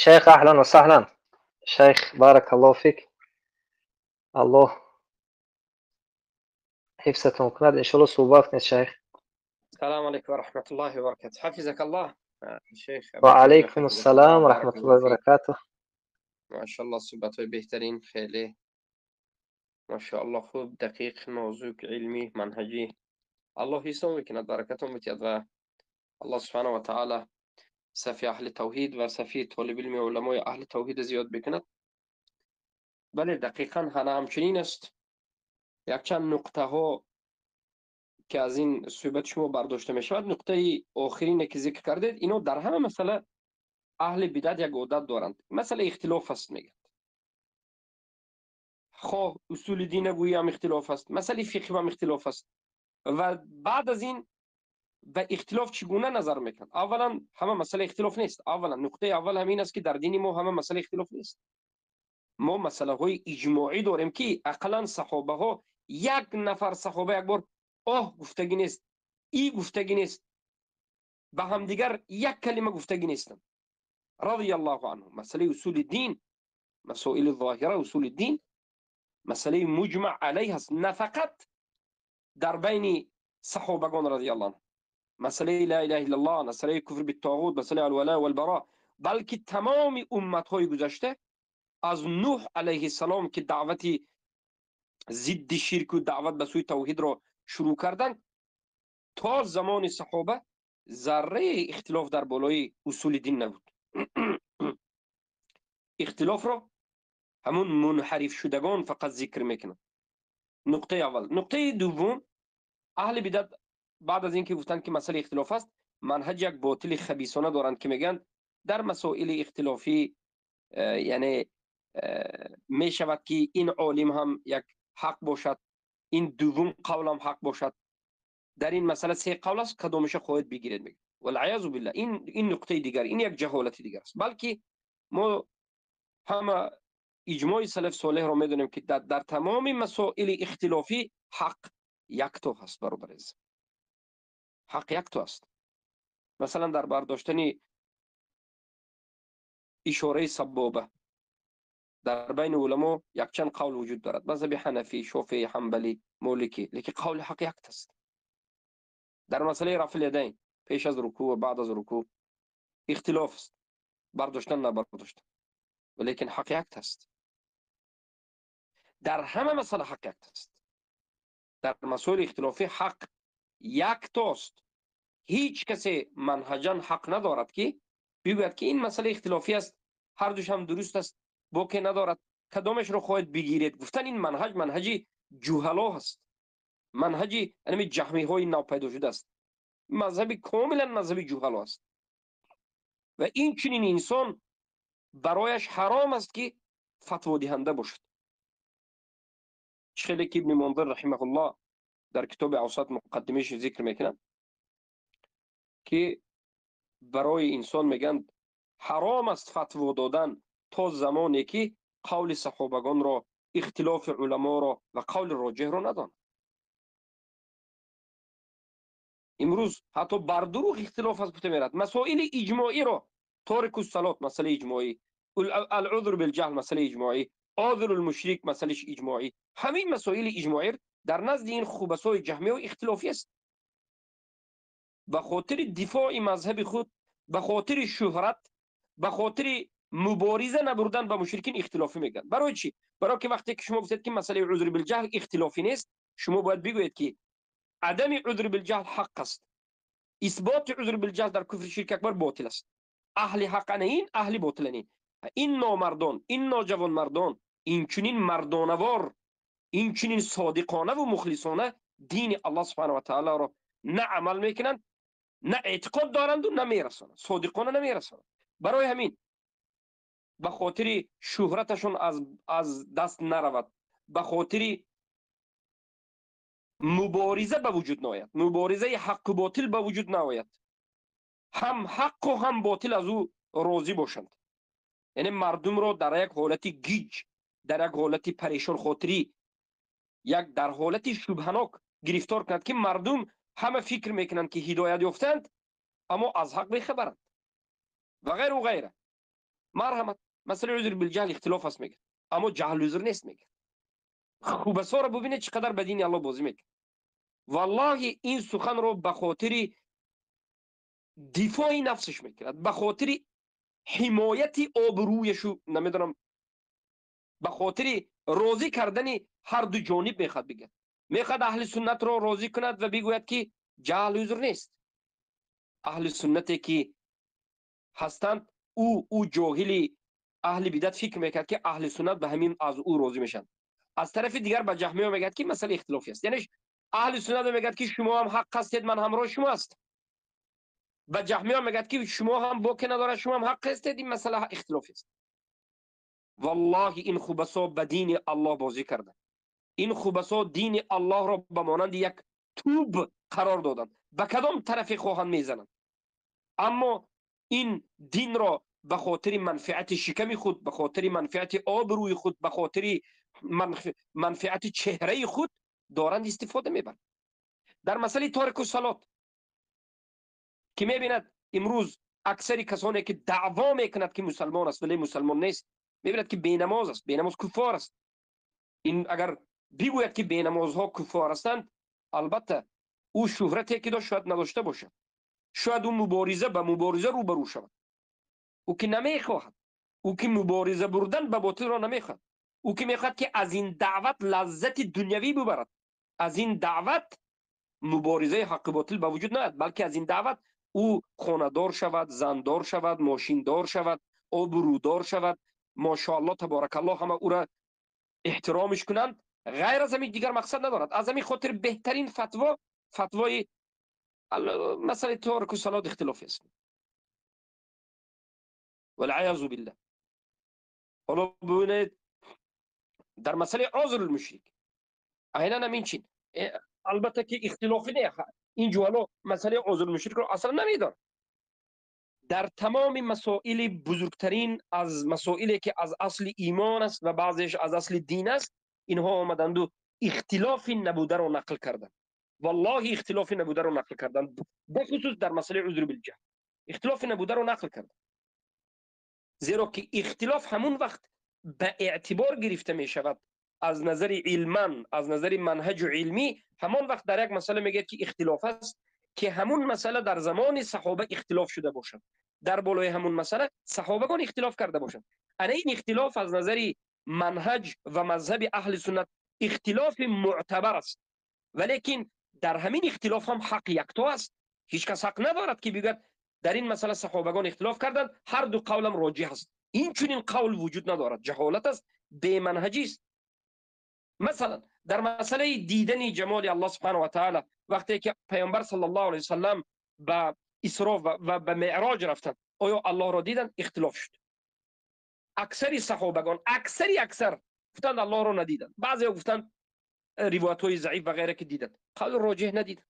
Шайх, аҳлан ва саҳлан. Шайх, баракаллоҳу фик. Аллоҳ ҳифзатон кунад. Иншоаллоҳ, суҳбат кунед, шайх. السلام عليكم ورحمة الله وبركاته، حفظك الله شیخ. و علیکم السلام و رحمت الله و برکاته. ماشاءالله، صحبت های بهترین، خیلی ماشاءالله خوب، دقیق، نازک، علمی، منهجی. الله حفظتون میکند، برکتون بتید و الله سبحانه و تعالی صفی اهل توحید و صفی طالب علم و علمای اهل توحید زیاد بکند. بله، دقیقا همچنین است. یک چند نقطه ها که از این صحبت شما برداشته می شود، نقطه آخرین که ذکر کردید، اینو در همه مسئله اهل بدعت یک عادت دارند، مسئله اختلاف است میگن. خواه اصول دین گویی هم اختلاف است، مسئله فقهی هم اختلاف است. و بعد از این به اختلاف چگونه نظر میکنند؟ اولا همه مسئله اختلاف نیست. اولا نقطه اول همین است که در دین ما همه مسئله اختلاف نیست. ما مسئله های اجماعی داریم که اقلا صحابه ها، یک نفر صحابه یک بار آه گفتگی نیست، ای گفتگی نیست، به همدیگر یک کلمه گفتگی نیستند رضی الله عنهم. مسئله اصول دین، مسائل ظاهره اصول دین، مسئله مجمع علیه است، نه فقط در بین صحابگان رضی الله عنهم، مسئله لا اله الا الله، مسئله کفر بالطاغوت، مسئله الولاء والبراء، بلکه تمام امت های گذشته از نوح علیه السلام که دعوت ضد شرک و دعوت به سوی توحید را شروع کردند تا زمان صحابه، ذره اختلاف در بالای اصول دین نبود. اختلاف را همون منحرف شدگان فقط ذکر میکنند. نقطه اول. نقطه دوم، اهل بدعت بعد از اینکه گفتند که مسئله اختلاف است، منهج یک باطل خبیثانه دارند که میگن در مسائل اختلافی یعنی می شود که این عالم هم یک حق باشد، این دوم قول هم حق باشد، در این مسئله سه قول است، کدامش خواهید بگیرید میگه. والعیاذ بالله، این نقطه دیگر، این یک جهالت دیگر است. بلکه ما همه اجماع سلف صالح رو میدونیم که در تمام مسائل اختلافی حق یک تا هست. برادر عزیز، حق یک تا است. مثلا در برداشتن اشاره سبابه در بین علما یک چند قول وجود دارد، مذهب حنفی، شافعی، حنبلی، مالکی، لیکن قول حق یک است. در مسئله رفع الیدین پیش از رکوع و بعد از رکوع اختلاف است، برداشتن نه برداشتن، ولیکن حق یک است. در همه مسئله حق یک است. در مسائل اختلافی حق یک تاست. هیچ کسی منهجا حق ندارد که بگوید که این مسئله اختلافی است، هر دوش هم درست است، باکی ندارد، کدامش رو خواهید بگیرید. گفتن این منهج منهجی جهلا هست، منهجی یعنی جهمی های ناپیدا شده است، مذهبی کاملا مذهبی جهلا است. و این چنین انسان برایش حرام است که فتوا دهنده باشد. خیلی که ابن منذر رحمه الله در کتاب اوسط مقدمهش ذکر میکنه که برای انسان میگن حرام است فتوا دادن تا زمانی که قول صحابگان را، اختلاف علما را و قول راجح را نداند. امروز حتی بر دروغ اختلاف از گفته میرد. مسائل اجماعی را، تارک الصلاه مسئله اجماعی، العذر بالجهل مسئله اجماعی، عذر المشرک مسئله اجماعی، همین مسائل اجماعی در نزد این خوبسای جهمی و اختلافی است. به خاطر دفاع مذهب خود، به خاطر شهرت، به خاطر مبارزه نبردن با مشرکین اختلافی میگن. برای چی؟ برای که وقتی که شما گفتید که مسئله عذر بالجهل اختلافی نیست، شما باید بگویید که عدم عذر بالجهل حق است، اثبات عذر بالجهل در کفر شرک اکبر باطل است. اهل حق این، اهل باطل این. این نامردان، این ناجوان مردان، این چنین مردانوار، این چنین صادقانه و مخلصانه دین الله سبحانه و تعالی را نه عمل میکنند، نه اعتقاد دارند و نه میرسانند، صادقانه نمیرسانند. برای همین به خاطر شهرتشون از دست نرود، به خاطر مبارزه به وجود نآید، مبارزه حق و باطل به وجود نآید، هم حق و هم باطل از او راضی باشند. یعنی مردم رو در یک حالت گیج، در یک حالت پریشان خاطری، یک در حالت شبهناک گرفتار کند که مردم همه فکر میکنند که هدایت یافتند اما از حق بیخبرند و غیر و غیره. Марҳамат, масъалаи узр билҷаҳл ихтилоф аст мегӯяд, аммо ҷаҳл узр нест мегӯяд. Хубасоро бубинед, чӣ қадар ба дини Аллоҳ бозӣ мекунад. Валлоҳи, ин суханро ба хотири дифои нафсаш мекунад, ба хотири ҳимояти обрӯяшу, намедонам, ба хотири розӣ кардани ҳар ду ҷониб мехоҳад бигӯяд. Мехоҳад аҳли суннатро розӣ кунад ва бигӯяд, ки ҷаҳл узр нест. Аҳли суннате ки ҳастанд, ӯ ҷоҳили аҳли бидат фикр мекард, ки аҳли суннат ба ҳамин аз ӯ розӣ мешаванд. Аз тарафи дигар ба ҷаҳмиё мегӯяд, ки масъала ихтилофӣ аст. Яъне аҳли суннат мегӯяд, ки шумо ҳам ҳақ ҳастед, ман ҳамроҳи шумо ҳастам. Ба ҷаҳмиё мегӯяд, ки шумо ҳам боке надорад, шумо ҳам ҳақ ҳастед, ин масъала ихтилофӣ аст. Валлоҳи, ин хубасо ба дини Аллоҳ бозӣ карданд. Ин хубасо дини Аллоҳро ба монанди як тӯб қарор доданд, ба кадом тарафе хоҳанд мезананд. Аммо ин динро ба хотири манфиати шиками худ, ба хотири манфиати обрӯи худ, ба хотири манфиати чеҳраи худ доранд истифода мебаранд. Дар масъалаи торику салот ки мебинад, имрӯз аксари касоне ки даъво мекунад, ки мусалмон аст, вале мусалмон нест, мебинад, ки бенамоз аст, бенамоз куффор аст. Ин агар бигӯяд, ки бенамозҳо куффор ҳастанд, албатта, ӯ шӯҳрате ки дошт, шояд надошта бошад, шояд ӯ мубориза ба мубориза рӯбарӯ шавад. Ӯ ки намехоҳад, ӯ ки мубориза бурдан ба ботилро намехоҳад, ӯ ки мехоҳад, ки аз ин даъват лаззати дунявӣ бибарад, аз ин даъват муборизаи ҳаққи ботил ба вуҷуд наояд, балки аз ин даъват ӯ хонадор шавад, зандор шавад, мошиндор шавад, обрӯдор шавад, мошоалло, таборакалло, ҳама ӯра эҳтиромиш кунанд. Ғайр аз ҳамин дигар мақсад надорад. Аз ҳамин хотир беҳтарин фатво, фатвои масъалаи торику салот ихтилофӣ аст. Валъаязу биллаҳ. Ҳоло бибинед, дар масъалаи узрул мушрик айнан ҳамин чин. Албатта ки ихтилофӣ не, ин ҷуҳало масъалаи узрул мушрикро аслан намедонанд. Дар тамоми масоили бузургтарин, аз масоиле ки аз асли имон аст ва баъзеш аз асли дин аст, инҳо омаданду ихтилофи набударо нақл карданд. Валлоҳи, ихтилофи набударо нақл карданд, бахусус дар масъалаи узр билҷаҳл ихтилофи набударо нақл карданд. Зеро ки ихтилоф ҳамун вақт ба эътибор гирифта мешавад аз назари илман, аз назари манҳаҷу илмӣ, ҳамон вақт дар як масъала мегӯяд, ки ихтилоф аст, ки ҳамун масъала дар замони саҳоба ихтилоф шуда бошад, дар болои ҳамун масъала саҳобагон ихтилоф карда бошанд. Ана ин ихтилоф аз назари манҳаҷ ва мазҳаби аҳли суннат ихтилофи муътабар аст. Валекин дар ҳамин ихтилоф ҳам ҳақ якто аст. Ҳеҷ кас ҳақ надорад, ки бигӯяд, дар ин масъала саҳобагон ихтилоф карданд, ҳар ду қавлам роҷиҳ аст. Ин чунин қавл вуҷуд надорад, ҷаҳолат аст, беманҳаҷӣ аст. Масалан, дар масъалаи дидани ҷамоли Аллоҳ субҳанаҳу ва таъала, вақте ки паёмбар саллаллоҳу алайҳи васаллам ба Исро ва ба Меъроҷ рафтанд, оё Аллоҳро диданд? Ихтилоф шуд. Аксари саҳобагон, аксари аксар гуфтанд, Аллоҳро надиданд. Баъзеҳо гуфтанд, ривоятҳои заиф ва ғайра, ки диданд. Қавли роҷиҳ надиданд.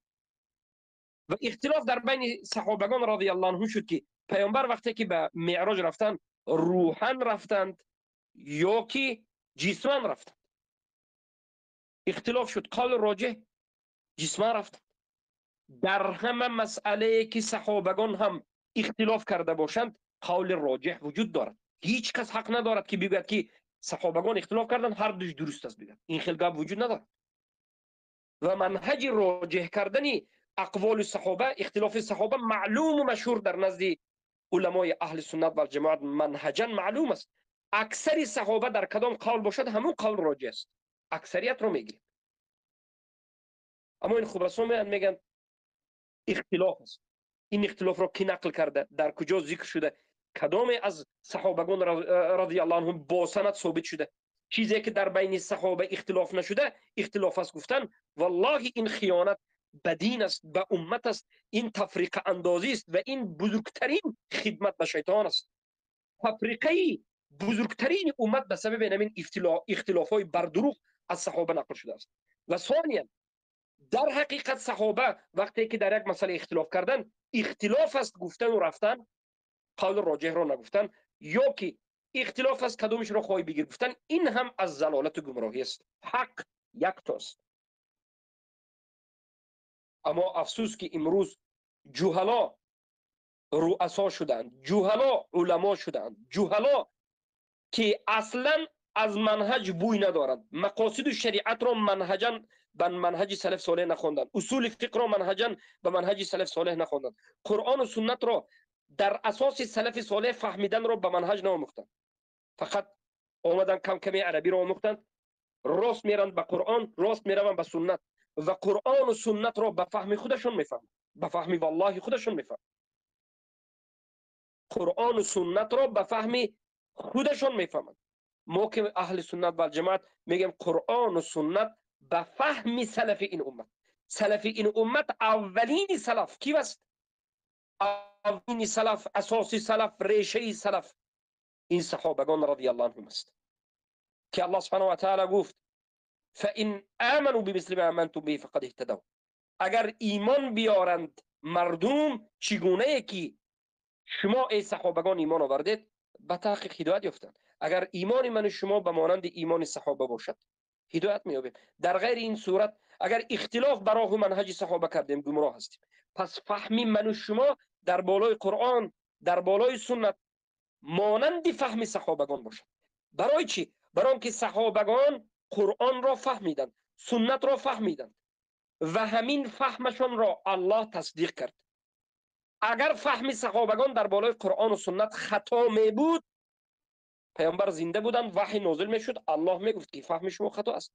Ва ихтилоф дар байни саҳобагон радиаллоҳу анҳум шуд, ки паёмбар вақте ки ба Меъроҷ рафтанд, рӯҳан рафтанд ё ки ҷисман рафтанд. Ихтилоф шуд. Қавли роҷиҳ, ҷисман рафтанд. Дар ҳама масъалае ки саҳобагон ҳам ихтилоф карда бошанд, қавли роҷиҳ вуҷуд дорад. Ҳеҷ кас ҳақ надорад, ки бигӯяд, ки саҳобагон ихтилоф карданд, ҳар душ дуруст аст бигӯяд. Ин хел гап вуҷуд надорад. Ва манҳаҷи роҷиҳ кардани ақволи саҳоба, ихтилофи саҳоба маълуму машҳур дар назди уламои аҳли суннат валҷамоат манҳаҷан маълум аст. Аксари саҳоба дар кадом қавл бошад, ҳамун қавл роҷиҳ аст, аксариятро мегирем. Аммо ин хубасо меянд, мегӯянд, ихтилоф аст. Ин ихтилофро кӣ нақл карда, дар куҷо зикр шуда, кадоме аз саҳобагон радиаллоҳу анҳум бо санад собит шуда? Чизе ки дар байни саҳоба ихтилоф нашуда, ихтилоф аст гуфтан, валлоҳи, ин хиёнат ба дин аст, ба уммат аст, ин тафриқаандозӣ аст ва ин бузургтарин хидмат ба шайтон аст. Тафриқаи бузургтарини уммат ба сабаби ҳамин ихтилофҳои бардурӯғ аз саҳоба нақл шудааст. Ва сониян, дар ҳақиқат саҳоба вақте ки дар як масъала ихтилоф кардан, ихтилоф аст гуфтану рафтан, қавли роҷиҳро нагуфтан, ё ки ихтилоф аст, кадомишро хоҳӣ бигир гуфтан, ин ҳам аз залолату гумроҳӣ аст. Ҳақ яктост. Аммо афсӯс, ки имрӯз ҷуҳало руасо шуданд, ҷуҳало уламо шуданд, ҷуҳало ки аслан аз манҳаҷ бӯй надоранд, мақосиду шариатро манҳаҷан ба манҳаҷи салаф солеҳ нахонданд, усули фиқҳро манҳаҷан ба манҳаҷи салаф солеҳ нахонданд, Қуръону суннатро дар асоси салафи солеҳ фаҳмиданро ба манҳаҷ наомӯхтанд. Фақат омадан кам ками арабиро омӯхтанд, рост меранд ба Қуръон, рост мераванд ба суннат ва Қуръону суннатро ба фаҳми худашон мефаҳманд, ба фаҳми валлоҳи худашон мефаҳманд. Қуръону суннатро ба фаҳми худашон мефаҳманд. Мо ки аҳли суннат вал ҷамоат мегӯем Қуръону суннат ба фаҳми салафи ин уммат. Салафи ин уммат аввалини салаф ки аст? Аввалини салаф, асоси салаф, решаи салаф ин саҳобагон радиаллоҳу анҳум аст, ки Аллоҳ субҳанаҳу ва таъала гуфт: фаин аману бимисли ма амантум биҳи фақад иҳтадав. Агар имон биёранд мардум чӣ гунае ки шумо эй саҳобагон имон овардед, ба таҳқиқ ҳидоят ёфтанд. Агар имони ману шумо ба монанди имони саҳоба бошад, ҳидоят меёбем. Дар ғайри ин сурат агар ихтилоф ба роҳу манҳаҷи саҳоба кардем, гумроҳ ҳастем. Пас фаҳми ману шумо дар болои Қуръон, дар болои суннат монанди фаҳми саҳобагон бошад. Барои чӣ? Барои он ки саҳобагон Қуръонро фаҳмиданд, суннатро фаҳмиданд ва ҳамин фаҳмашонро Аллоҳ тасдиқ кард. Агар фаҳми саҳобагон дар болои Қуръону суннат хато мебуд, паёмбар зинда буданд, ваҳй нозил мешуд, Аллоҳ мегуфт ки фаҳми шумо хато аст.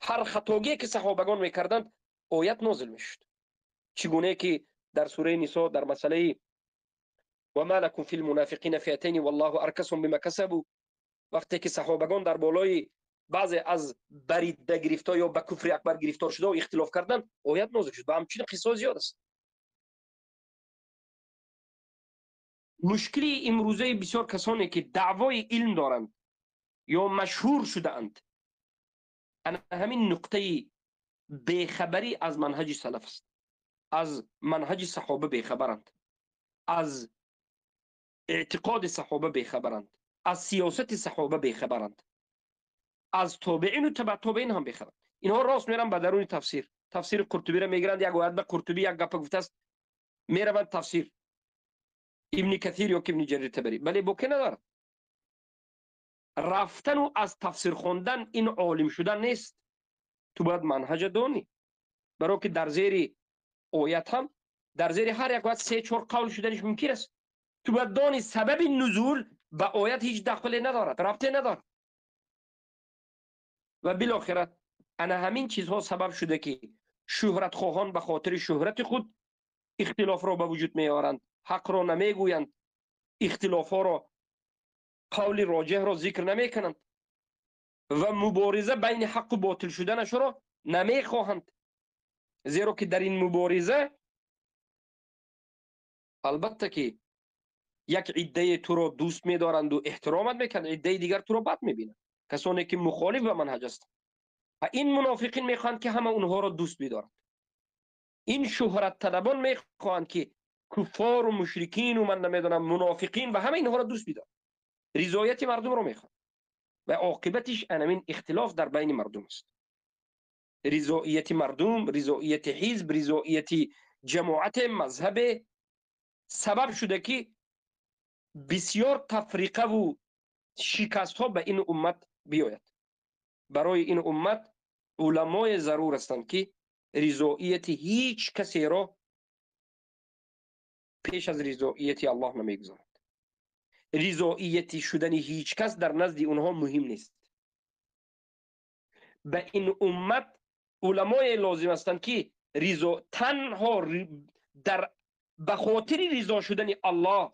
Ҳар хатогие ки саҳобагон мекарданд, оят нозил мешуд. Чӣ гунае ки дар сураи Нисо дар масъалаи ва ма лакум фил мунофиқина фиатайни валлоҳу аркасум бима касабу, вақте ки саҳобагон дар болои баъзе аз баридда гирифтор ё ба куфри акбар гирифтор шуда ихтилоф карданд, оят нозил шуд. Ва ҳамчунин қиссаҳо зиёд аст. Мушкили имрӯзаи бисёр касоне ки даъвои илм доранд ё машҳур шудаанд, ана ҳамин нуқтаи бехабарӣ аз манҳаҷи салаф аст. Аз манҳаҷи саҳоба бехабаранд, аз эътиқоди саҳоба бехабаранд, аз сиёсати саҳоба бехабаранд, аз тобеину табаъ тобеин ҳам бехабаранд. Инҳо рост мераванд ба даруни тафсир, тафсири Қуртубиро мегиранд, як оят ба Қуртубӣ як гапа гуфтааст, мераванд тафсир Ибни Касир ё ки Ибни Ҷарир Табарӣ, бале боке надорад. Рафтану аз тафсир хондан ин олим шудан нест. Ту бояд манҳаҷа донӣ, баро ки дар зери оят ҳам дар зери ҳар як оят се чор қавл шуданиш мумкин аст. Ту бояд дони сабаби нузул ба оят ҳеҷ дахле надорад, рабте надорад. Ва билохира ана ҳамин чизҳо сабаб шуда ки шӯҳратхоҳон ба хотири шӯҳрати худ ихтилофро ба вуҷуд меоранд, ҳақро намегӯянд, ихтилофҳоро, қавли роҷеҳро зикр намекунанд ва мубориза байни ҳаққу ботил шуданашро намехоҳанд, зеро ки дар ин мубориза албатта ки як иддае туро дӯст медоранду эҳтиромат мекунанд, иддаи дигар туро бад мебинанд, касоне ки мухолиф ба манҳаҷ ҳастанд. Ва ин мунофиқин мехоҳанд ки ҳама онҳоро дӯст бидоранд. Ин шӯҳратталабон мехоҳанд ки куффору мушрикину ман намедонам мунофиқин ва ҳама инҳоро дӯст бидоранд, ризояти мардумро мехоҳанд ва оқибатиш анамин ихтилоф дар байни мардум аст. Ризоияти мардум, ризоияти ҳизб, ризоияти ҷамоате, мазҳабе сабаб шуда ки бисёр тафриқаву шикастҳо ба ин уммат биёяд. Барои ин уммат уламое зарур ҳастанд ки ризоияти ҳеҷ касеро пеш аз ризоияти Аллоҳ намегузоранд. Ризоияти шудани ҳеҷ кас дар назди онҳо муҳим нест. Ба ин уммат уламое лозим ҳастанд ки ризо танҳо дар ба хотири ризо шудани Аллоҳ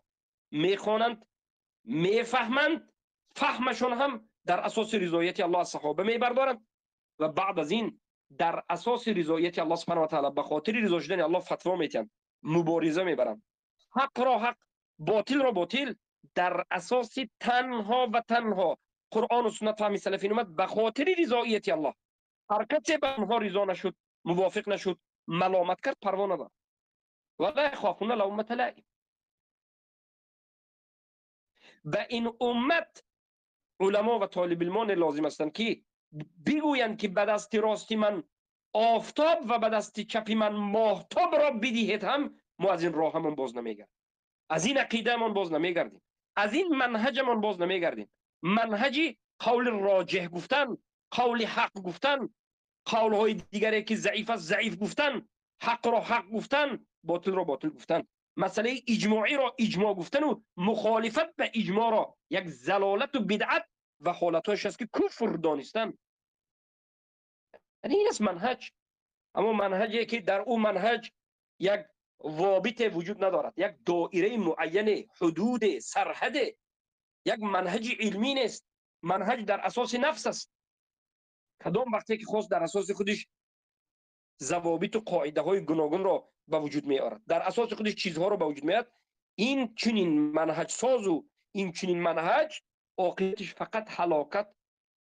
мехонанд, мефаҳманд, фаҳмашон ҳам дар асоси ризоияти Аллоҳ аз саҳоба мебардоранд ва баъд аз ин дар асоси ризоияти Аллоҳ субҳанаҳу ва таъала ба хотири ризо шудани Аллоҳ фатво метиҳанд, мубориза мебаранд, ҳақро ҳақ, ботилро ботил, дар асоси танҳо ва танҳо Қуръону суннат, фаҳми салафи уммат ба хотири ризоияти Аллоҳ. Ҳар касе ба онҳо ризо нашуд, мувофиқ нашуд, маломат кард, парво надорад. Ва ла яхофуна лавмата лаим. Ба ин уммат уламо ва толибилмоне лозим ҳастанд ки бигӯянд ки ба дасти рости ман офтоб ва ба дасти чапи ман моҳтобро бидиҳед ҳам. Мо аз ин роҳамон боз намегардем, аз ин ақидаамон боз намегардем, аз ин манҳаҷамон боз намегардем. Манҳаҷи қавли роҷеҳ гуфтан, қавли ҳақ гуфтан, қавлҳои дигаре ки заиф аст заиф гуфтан, ҳақро ҳақ гуфтан, ботилро ботил гуфтан, масъалаи иҷмоиро иҷмоъ гуфтан ва мухолифат ба иҷмоъро як залолату бидъат ва ҳолатҳояш аст ки куфр донистан. Яъне ин аст манҳаҷ. Аммо манҳаҷе ки дар ӯ манҳаҷ як робите вуҷуд надорад, як доираи муайяне, ҳудуде, сарҳаде, як манҳаҷи илмӣ нест. Манҳаҷ дар асоси нафс аст. Кадом вақте ки хост дар асоси худиш завобиту қоидаҳои гуногунро ба вуҷуд меорад, дар асоси худиш чизҳоро ба вуҷуд меорад. Ин чунин манҳаҷсозу ин чунин манҳаҷ оқибатиш фақат ҳалокат,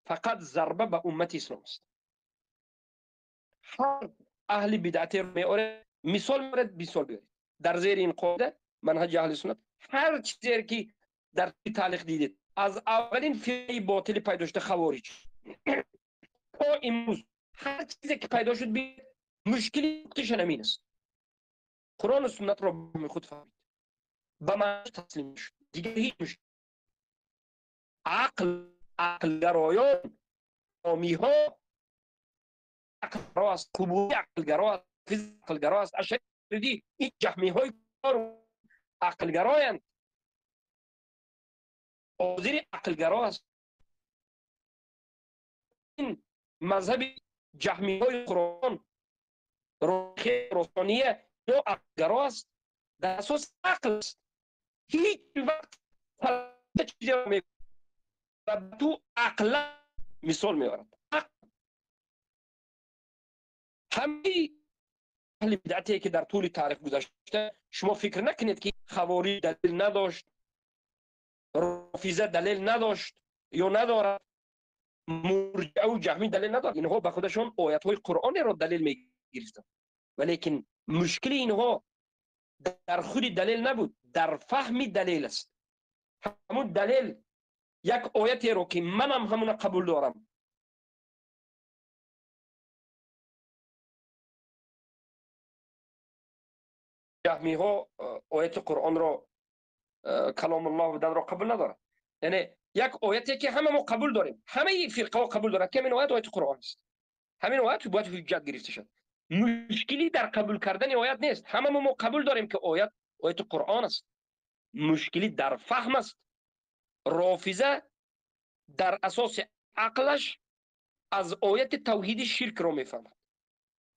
фақат зарба ба уммати ислом аст. Ҳар аҳли бидъатеро меорад, мисол меорад, мисол биёред. Дар зери ин қоида манҳаҷи аҳли суннат ҳар чизе ки дар таълиқ дидед, аз аввалин фирқаи ботили пайдо шуда хавориҷ то имрӯз ҳар чизе ки пайдо шуд, мушкили нуқтааш ҳамин аст. Қуръону суннатро ба худ фаҳмид, ба маънош таслим шуд. Дигар ҳеҷ мушкил. Ақл, ақлгароён, омиҳо ақлгаро аст, қубури ақлгаро аст, ақлгаро аст, ашари ин ҷаҳмиҳои ақлгароянд, ҳозири ақлгаро аст. Ин мазҳаби ҷаҳмиҳои Қуръон, росония ё ақлгаро аст, дар асоси ақл аст. Ҳеҷ вақт чизеро мегӯяд ва ту ақла мисол меорад. Ҳамаи аҳли бидъате ки дар тӯли таърих гузашта, шумо фикр накунед ки хавориҷ далел надошт, рофиза далел надошт ё надорад, мурҷиа ва ҷаҳмӣ далел надорад. Инҳо ба худашон оятҳои қуръонеро далел мегирифтанд, валекин мушкили инҳо дар худи далел набуд, дар фаҳми далел аст. Ҳамун далел як оятеро ки манам ҳамуна қабул дорам, ҷаҳмиҳо ояти қуръонро каломуллоҳ буданро қабул надорад. Яъне як ояте ки ҳама мо қабул дорем, ҳамаи фирқаҳо қабул дорад ки ҳамин оят ояти қуръон аст, ҳамин оят бояд ҳуҷҷат гирифта шавад. Мушкилӣ дар қабул кардани оят нест, ҳама мо қабул дорем ки оят ояти қуръон аст. Мушкилӣ дар фаҳм аст. Рофиза дар асоси ақлаш аз ояти тавҳиди ширкро мефаҳмад.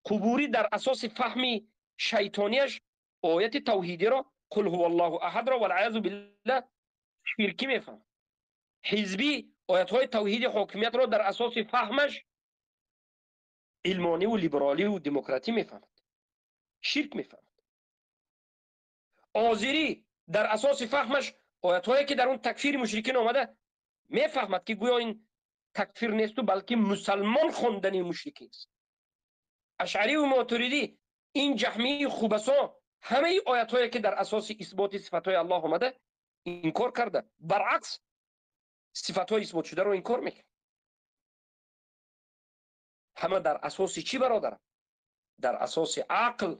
Қубурӣ дар асоси фаҳми шайтонияш ояти тавҳидиро қул ҳуваллоҳу аҳадро валъаязу биллаҳ ширкӣ мефаҳмад. Ҳизбӣ оятҳои тавҳиди ҳокимиятро дар асоси фаҳмаш илмониву либераливу демократӣ мефаҳмад, ширк мефаҳмад. Озирӣ дар асоси фаҳмаш оятҳое ки дар он такфири мушрикин омада мефаҳмад ки гӯё ин такфир несту балки мусалмон хондани мушрикин аст. Ашъариву мотуридӣ, ин ҷаҳмии хубасо ҳамаи оятҳое ки дар асоси исботи сифатҳои Аллоҳ омада инкор карда, баръакс сифатҳои исботшударо инкор мекунад. Ҳама дар асоси чӣ, бародарам? Дар асоси ақл.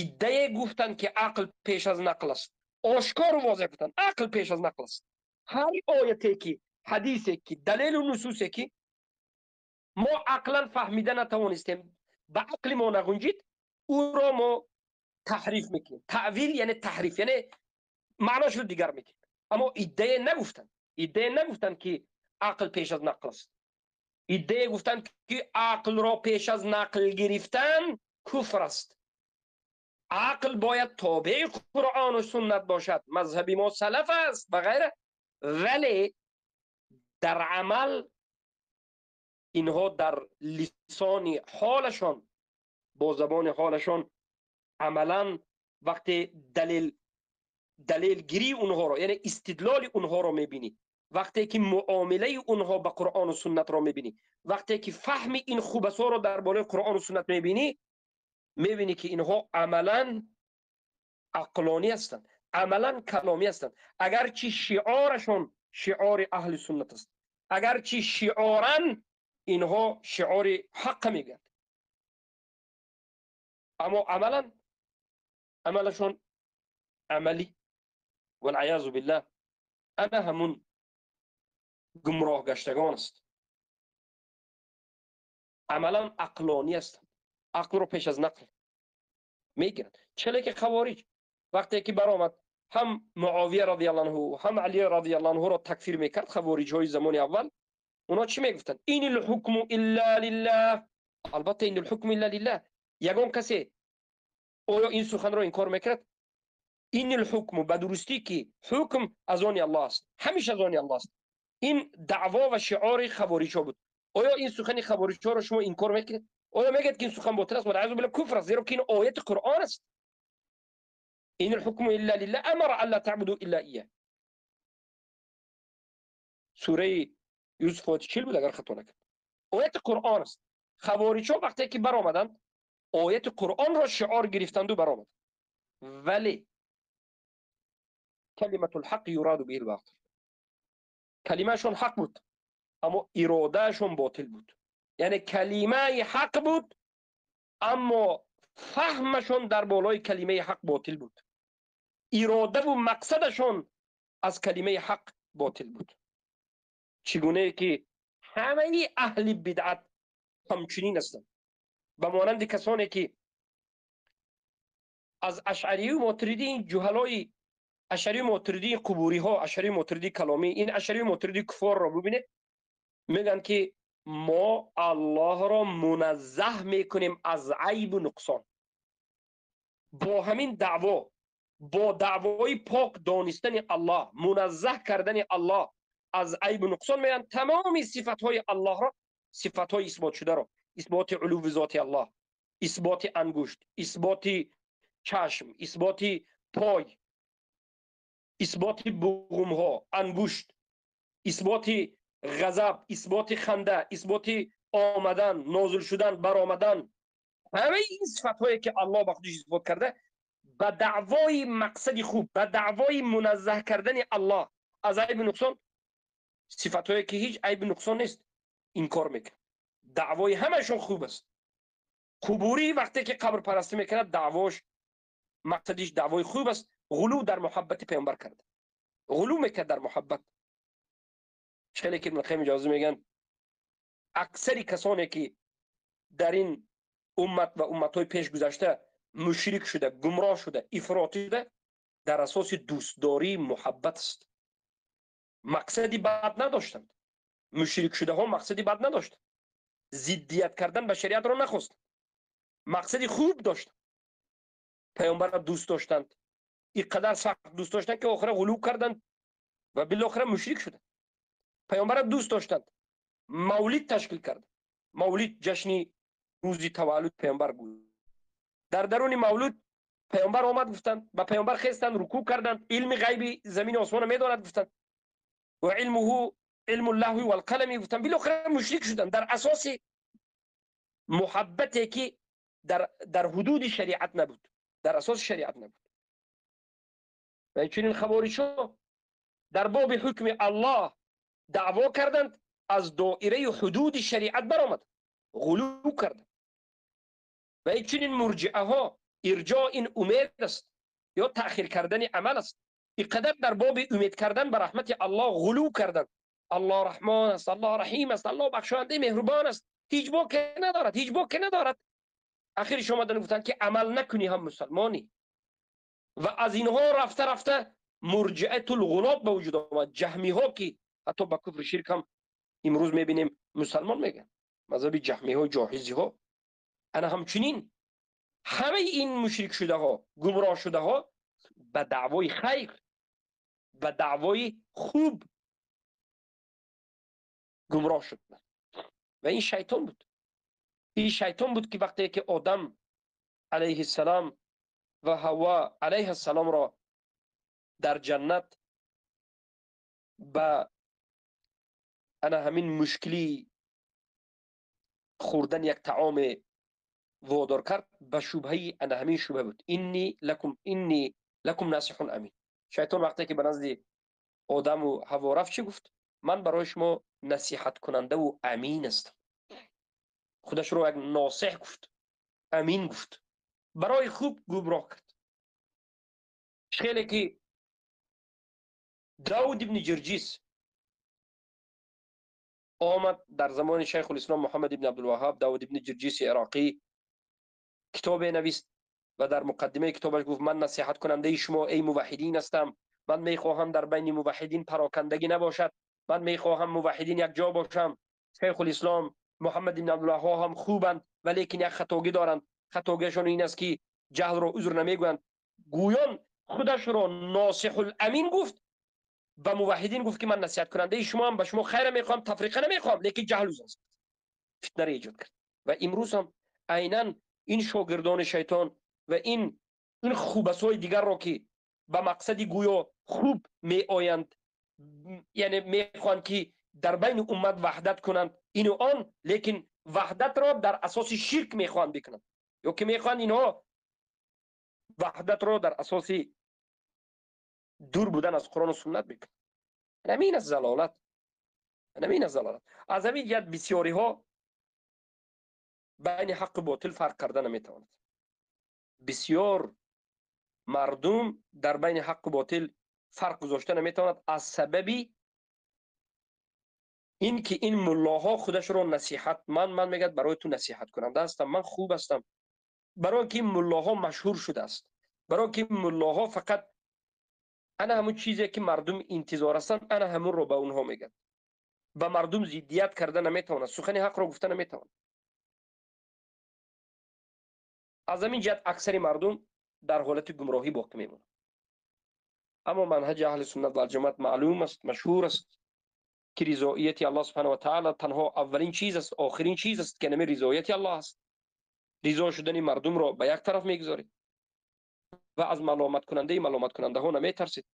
Иддае гуфтанд ки ақл пеш аз нақл аст. Ошкору возеҳ гуфтанд, ақл пеш аз нақл аст. Ҳар ояте ки, ҳадисе ки, далелу нусусе ки мо ақлан фаҳмида натавонистем, ба ақли мо нағунҷид, ӯро мо таҳриф мекунем. Таъвил яъне таҳриф, яъне маъношро дигар мекунем. Аммо иддае нагуфтанд, иддае нагуфтанд ки ақл пеш аз нақл аст. Иддае гуфтанд ки ақлро пеш аз нақл гирифтан куфр аст. Ақл бояд тобеи Қуръону суннат бошад, мазҳаби мо салаф аст ва ғайра. Вале дар амал инҳо дар лисони ҳолашон, бо забони ҳолашон амалан вақте далелгирии онҳоро, яъне истидлоли онҳоро мебинӣ, вақте ки муомилаи онҳо ба Қуръону суннатро мебинӣ, вақте ки фаҳми ин хубасоро дар бораи Қуръону суннат мебинӣ, мебинӣ ки инҳо амалан ақлонӣ ҳастанд, амалан каломӣ ҳастанд. Агарчи шиорашон шиори аҳли суннат аст, агарчи шиоран инҳо шиори ҳаққа мегӯянд, аммо амалан Амалашон амалӣ, валъиёзу биллаҳ, ана ҳамун гумроҳ гаштагон аст. Амалан ақлонӣ ҳастанд, ақлро пеш аз нақл мегиранд. Чале ки хавориҷ вақте ки баромад, ҳам Муовия радиаллоҳу анҳу, ҳам Алӣ радиаллоҳу анҳуро такфир мекард. Хавориҷҳои замони аввал اونا چی میگفتن؟ این الحکم الا لله. البته این الحکم الا لله. یگان کسی آیا این سخن را انکار میکرد؟ این الحکم، به درستی که حکم از آن الله است، همیشه از آن الله است. این دعوا و شعار خوارج ها بود. آیا این سخن خوارج ها را شما انکار میکنید؟ آیا میگید که این سخن باطل است؟ والعیاذ بالله کفر است، زیرا که این آیت قرآن است. این الحکم الا لله امر الا تعبدوا الا ایاه. سوره یوسف آیت 40 بود اگر خطا نکنم. آیت قرآن است. خوارج ها وقتی که برآمدند آیت قرآن را شعار گرفتند و برآمدند، ولی کلمة الحق یراد به الباطل. کلمه‌شون حق بود اما ارادهشون باطل بود. یعنی کلمه حق بود اما فهمشون در بالای کلمه حق باطل بود. اراده و مقصدشون از کلمه حق باطل بود. چگونه که همه اهل بدعت همچنین هستند، به مانند کسانی که از اشعری و ماتریدی، جهلای اشعری و ماتریدی قبوری ها، اشعری و ماتریدی کلامی، این اشعری و ماتریدی کفار را ببینید، میگن که ما الله را منزه میکنیم از عیب و نقصان. با همین دعوا، با دعوای پاک دانستن الله، منزه کردن الله از عیب و نقصان، میگن تمام صفت های الله را، صفت های اثبات شده را، اثبات علو ذات الله، اثبات انگشت، اثبات چشم، اثبات پای، اثبات بغم ها، انگشت، اثبات غضب، اثبات خنده، اثبات آمدن، نازل شدن، برآمدن، همه این صفت هایی که الله به خودش اثبات کرده، به دعوای مقصد خوب، به دعوای منزه کردن الله از عیب نقصان، صفت هایی که هیچ عیب نقصان نیست، انکار میکنه. دعوای همشون خوب است. قبوری وقتی که قبر پرستی میکنه، دعواش مقصدش دعوای خوب است. غلو در محبت پیامبر کرده، غلو میکرد در محبت. خیلی که ابن قیم جوزی میگن اکثر کسانی که در این امت و امتهای پیش گذشته مشرک شده، گمراه شده، افراطی شده، در اساس دوستداری محبت است. مقصدی بد نداشتند. مشرک شده ها مقصدی بد نداشتند. ضدیت کردن به شریعت را نخواستند. مقصدی خوب داشتند. پیامبر را دوست داشتند. اینقدر سخت دوست داشتند که آخر غلو کردند و بالاخره مشرک شدند. پیامبر را دوست داشتند. مولد تشکیل کردند. مولد جشن روزی تولد پیامبر بود. در درون مولد پیامبر آمد گفتند، به پیامبر خستند، رکوع کردند، علم غیبی زمین و آسمان میداند گفتند، و علمه علم الله والقلم گفتند. بالاخره مشرک شدند در اساس محبتی که در حدود شریعت نبود، در اساس شریعت نبود. و چنین خوارج‌ها در باب حکم الله دعوا کردند، از دایره حدود شریعت برآمد، غلو کردند. و چنین مرجعه ها، ارجاع این امید است یا تأخیر کردن عمل است. اینقدر در باب امید کردن به رحمت الله غلو کردند. الله رحمان است، الله رحیم است، الله بخشنده مهربان است، هیچ باکی ندارد، هیچ باکی ندارد. اخیرش آمدن گفتند که عمل نکنی هم مسلمانی. و از اینها رفته رفته مرجعه الغلات به وجود آمد. جهمی ها که حتی با کفر شرک هم امروز میبینیم مسلمان میگن، مذهب جهمی ها، جاحظی ها. انا همچنین همه این مشرک شده ها، گمراه شده ها، به دعوای خیر، به دعوای خوب گمراه شدند. و این شیطان بود. این شیطان بود که وقتی که آدم علیه السلام و حوا علیه السلام را در جنت به انا همین مشکلی خوردن یک طعام وادار کرد، به شبهه انا همین شبهه بود. انی لکم ناصح امین. شیطان وقتی که به نزد آدم و حوا رفت چی گفت؟ من برای شما نصیحت کننده و امین هستم. خودش رو یک ناصح گفت، امین گفت، برای خوب گمراه کرد. خیلی که داود ابن جرجیس آمد در زمان شیخ الاسلام محمد ابن عبدالوهاب، داود ابن جرجیس عراقی کتاب نویست و در مقدمه کتابش گفت من نصیحت کننده شما ای موحدین هستم، من میخواهم در بین موحدین پراکندگی نباشد، من میخواهم موحدین یک جا باشم. شیخ الاسلام محمد ابن عبدالوهاب هم خوبند ولیکن یک خطاگی دارند، خطاگیشان این است که جهل را عذر نمیگویند. گویان خودش را ناصح الامین گفت، به موحدین گفت که من نصیحت کننده شما هم، به شما خیر میخوام، تفریقه نمیخوام، لیکن جهل عذر است، فتنه را ایجاد کرد. و امروز هم عینا این شاگردان شیطان و این خوبسای دیگر را که به مقصد گویا خوب می آیند، یعنی میخوان که در بین امت وحدت کنند این و آن، لیکن وحدت را در اساس شرک میخوان بکنند، یا که میخوان اینها وحدت را در اساس دور بودن از قرآن و سنت بکنند. همین از ضلالت، همین از ضلالت. از همین جهت بسیاری ها بین حق و باطل فرق کرده نمیتواند. بسیار مردم در بین حق و باطل فرق گذاشته نمیتواند، از سببی این که این ملاها خودش رو نصیحت، من میگد برای تو نصیحت کننده هستم، من خوب هستم، برای که این ملاها مشهور شده است، برای که این ملاها فقط انا همون چیزی که مردم انتظار هستند انا همون رو به اونها میگن، به مردم ضدیت کرده نمیتواند، سخن حق رو گفته نمیتواند. از همین جهت اکثر مردم در حالت گمراهی باقی میمونند. اما منهج اهل سنت و الجماعت معلوم است، مشهور است که رضایت الله سبحانه و تعالی تنها اولین چیز است، آخرین چیز است که نمی رضایت الله است. رضا شدن مردم را به یک طرف میگذارید و از ملامت کننده ملامت کننده ها نمیترسید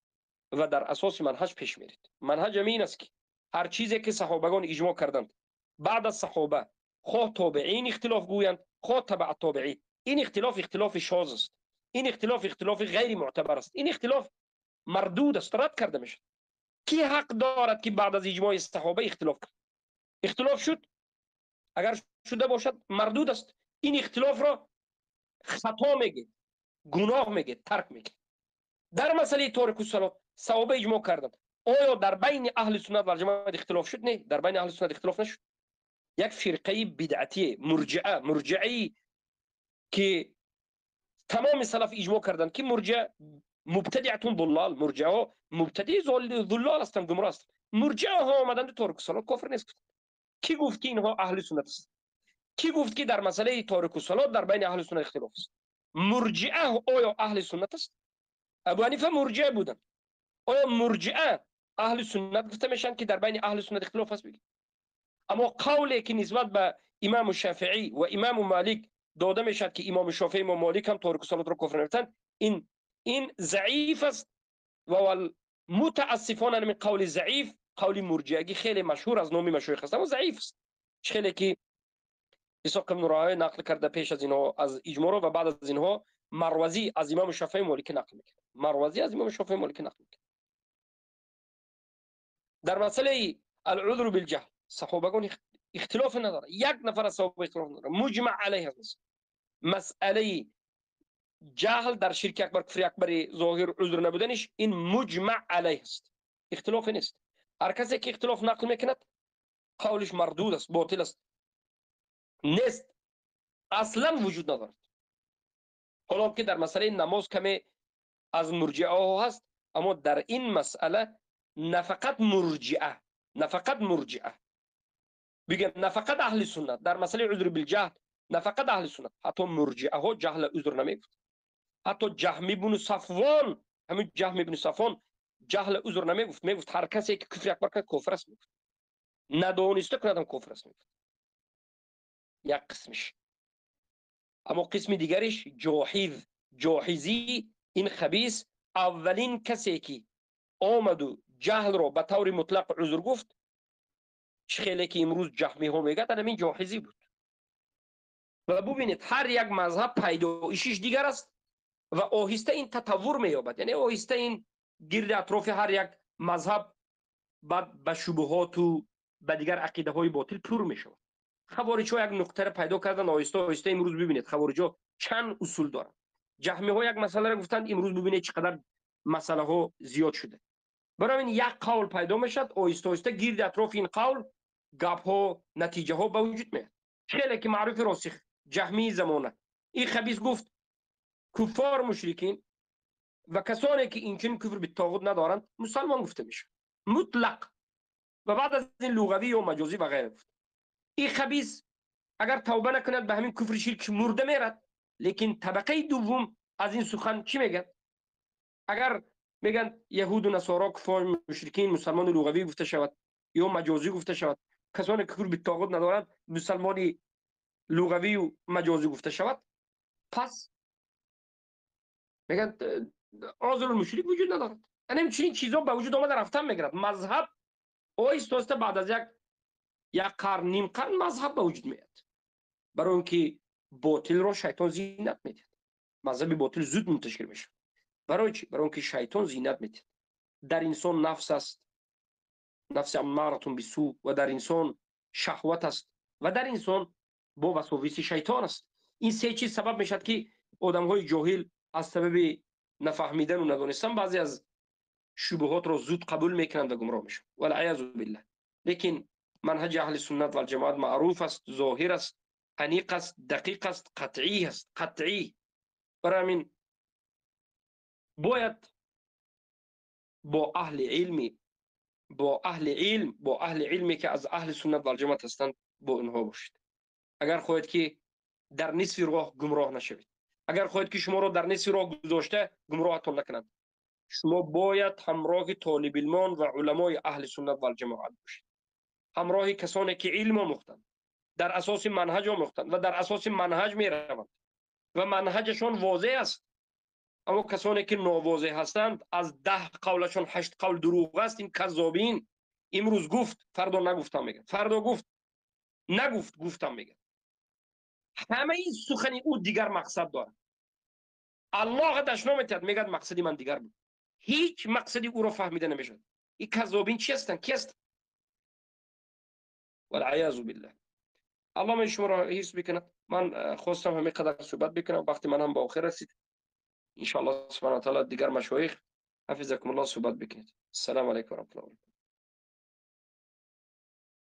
و در اساس منهج پیش میرید. منهج این است که هر چیزی که صحابگان اجماع کردند، بعد از صحابه خواه تابعین اختلاف گویند خواه تبع تابعین، این اختلاف اختلاف شاذ است، این اختلاف اختلاف غیر معتبر است، این اختلاف مردود است، رد کرده میشد. کی حق دارد که بعد از اجماع صحابه اختلاف کرد؟ اختلاف شد، اگر شده باشد مردود است. این اختلاف را خطا میگه، گناه میگه، ترک میگه. در مسئله تارک الصلاه صحابه اجماع کردند. آیا در بین اهل سنت و جماعت اختلاف شد؟ نه، در بین اهل سنت اختلاف نشد. یک فرقه بدعتی مرجئه، مرجعی که تمام سلف اجماع کردند که مرجع مبتدعتون ضلال، مرجعه مبتدع ضلال هستند، گمراه هستند. مرجعه ها آمدند تارک الصلاه کافر نیست. کی گفت که اینها اهل سنت است؟ کی گفت که در مسئله تارک الصلاه در بین اهل سنت اختلاف است؟ مرجعه آیا اهل سنت است؟ ابو حنیفه مرجعه بودند. آیا مرجعه اهل سنت گفته میشن که در بین اهل سنت اختلاف است؟ بگید. اما قولی که نسبت به امام شافعی و امام مالک داده میشد که امام شافعی و مالک هم تارک الصلاه را کفر نمیتن، این ضعیف است و متاسفانه من قول ضعیف، قول مرجعگی خیلی مشهور از نام مشایخ است، اما ضعیف است. خیلی که اسحاق بن راهوی نقل کرده پیش از اینها از اجماع و بعد از اینها مروزی از امام شافعی مالک نقل میکنه، مروزی از امام شافعی مالک نقل میکنه. در مسئله العذر بالجهل صحابگان اختلاف نداره، یک نفر از صحابه اختلاف نداره، مجمع علیه است. مسئله جهل در شرک اکبر کفر اکبر ظاهر عذر نبودنش این مجمع علیه است، اختلاف نیست. هر کسی که اختلاف نقل میکند قولش مردود است، باطل است، نیست، اصلا وجود ندارد. حالا که در مسئله نماز کمی از مرجعه ها هست، اما در این مسئله نه فقط مرجعه، نه فقط مرجعه بگم، نه فقط اهل سنت در مسئله عذر بالجهل، نه فقط اهل سنت، حتی مرجعه ها جهل عذر نمیگفت. حتی جهم بن صفوان، همین جهم بن صفوان جهل عذر نمیگفت، میگفت هر کسی که کفر اکبر کرد کافر است، میگفت ندانسته کند هم کافر است، میگفت. یک قسمش. اما قسم دیگرش جاحظ، جاحظی این خبیث اولین کسی که آمد و جهل را به طور مطلق عذر گفت، خیلی که امروز جهمی ها میگن همین جاحظی بود. و ببینید هر یک مذهب پیدایشش دیگر است و آهسته این تطور مییابد، یعنی آهسته این گرد اطراف هر یک مذهب بعد به شبهات و به دیگر عقیده های باطل پر میشود. خوارج ها یک نقطه را پیدا کردن، آهسته آهسته امروز ببینید خوارج ها چند اصول دارند. جهمی ها یک مسئله را گفتند، امروز ببینید چقدر масъалаҳо зиёд шуда. Барои ин як қавл пайдо мешавад, оҳиста оҳиста гирди атрофи ин қавл гапҳо, натиҷаҳо ба вуҷуд меояд. Хеле ки маъруфи росих ҷаҳмии замона ин хабис гуфт куффор, мушрикин ва касоне ки инчунин куфр битоғут надоранд мусалмон гуфта мешавад мутлақ, ва баъд аз ин луғавӣ ё маҷозӣ ва ғайра гуфт. Ин хабис агар тавба накунад ба ҳамин куфри ширк мурда мерад. Лекин табақаи дуввум аз ин сухан чӣ мегӯяд? Агар мегӯянд яҳуду насоро куффор, мушрикин, мусалмони луғавӣ гуфта шавад ё маҷозӣ гуфта шавад, касоне ки куфр битоғут надоранд мусалмони луғавию маҷозӣ гуфта шавад, пас мегӯянд озурул мушрик вуҷуд надорад. Ана чунин чизо ба вуҷуд омада рафтан мегирад. Мазҳаб оҳиста оҳиста баъд аз як қарн, ним қарн мазҳаб ба вуҷуд меояд, барои он ки ботилро шайтон зинат медиҳад. Мазҳаби ботил зуд мунташир мешавад. Барои чӣ? Барои он ки шайтон зинат медиҳад. Дар инсон нафс аст, нафси аммаратун бису, ва дар инсон шаҳват аст, ва дар инсон бо васовиси шайтон аст. Ин се чиз сабаб мешавад, ки одамҳои ҷоҳил аз сабаби нафаҳмидану надонистан баъзе аз шубҳотро зуд қабул мекунанд ва гумроҳ мешаванд. Валъаязу биллаҳ. Лекин манҳаҷи аҳли суннат валҷамоат маъруф аст, зоҳир аст, аниқ аст, дақиқ аст, қатъӣ аст, қатъӣ. Барои ҳамин бояд бо аҳли илми, бо аҳли илм, бо аҳли илме ки аз аҳли суннат валҷамоат ҳастанд, бо онҳо бошед. Агар хоҳед ки дар нисфи роҳ гумроҳ нашавед, агар хоҳед ки шуморо дар нисфи роҳ гузошта гумроҳатон накунанд, шумо бояд ҳамроҳи толибилмон ва уламои аҳли суннат валҷамоат бошед, ҳамроҳи касоне ки илм омӯхтанд, дар асоси манҳаҷ омӯхтанд ва дар асоси манҳаҷ мераванд ва манҳаҷашон возеҳ аст. Аммо касоне ки новозеҳ ҳастанд, аз 10 қавлашон 8 қавл дурӯғ аст. Ин каззобин имрӯз гуфт, фардо нагуфтам мегӯяд, фардо гуфт, нагуфт, гуфтам мегӯяд. Ҳамаи сухани ӯ дигар мақсад дорад. Аллоҳ дашном метиҳад, мегӯяд мақсади ман дигар буд. Ҳеҷ мақсади ӯро фаҳмида намешавад. Ин каззобин чи ҳастанд? Ки ҳастанд? Валъаязу биллаҳ. Аллоҳ ман шуморо ҳифз бикунад. Ман хостам ҳамин қадар суҳбат бикунам, вақти ман ҳам ба охир расид. Иншоаллоҳ субҳана ва таъала дигар машоих ҳафизакумуллоҳ суҳбат бикунед. Ассалому алайкум ва раҳматуллоҳ.